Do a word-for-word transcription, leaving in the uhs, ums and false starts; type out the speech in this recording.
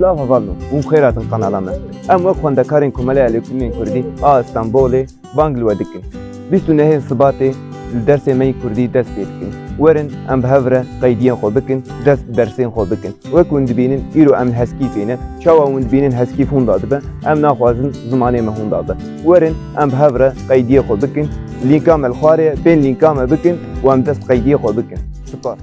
Silav hevalno, hûn xêr hatin kanala me. Em wek xwendekarên Komeleya Lêkolînên Kurdî a Stenbolê bang li we dikin. Bîst û nehê Sibatê li dersê me yî Kurdî dest pê dikin. Werin em bi hev re qeydiyên xwe bikin, dest bi dersên xwe bikin. Wek hûn dibînin, îro em li Heskîfê ne. Çawa hûn dibînin Heskîf hûn da dibe, em naxwazin zimanê me hûn da be. Werin em bi hev re qeydiyê xwe bikin. Lînka me li xwarê ye, bên lînka me bikin û em dest qeydiyê xwe bikin. Spas.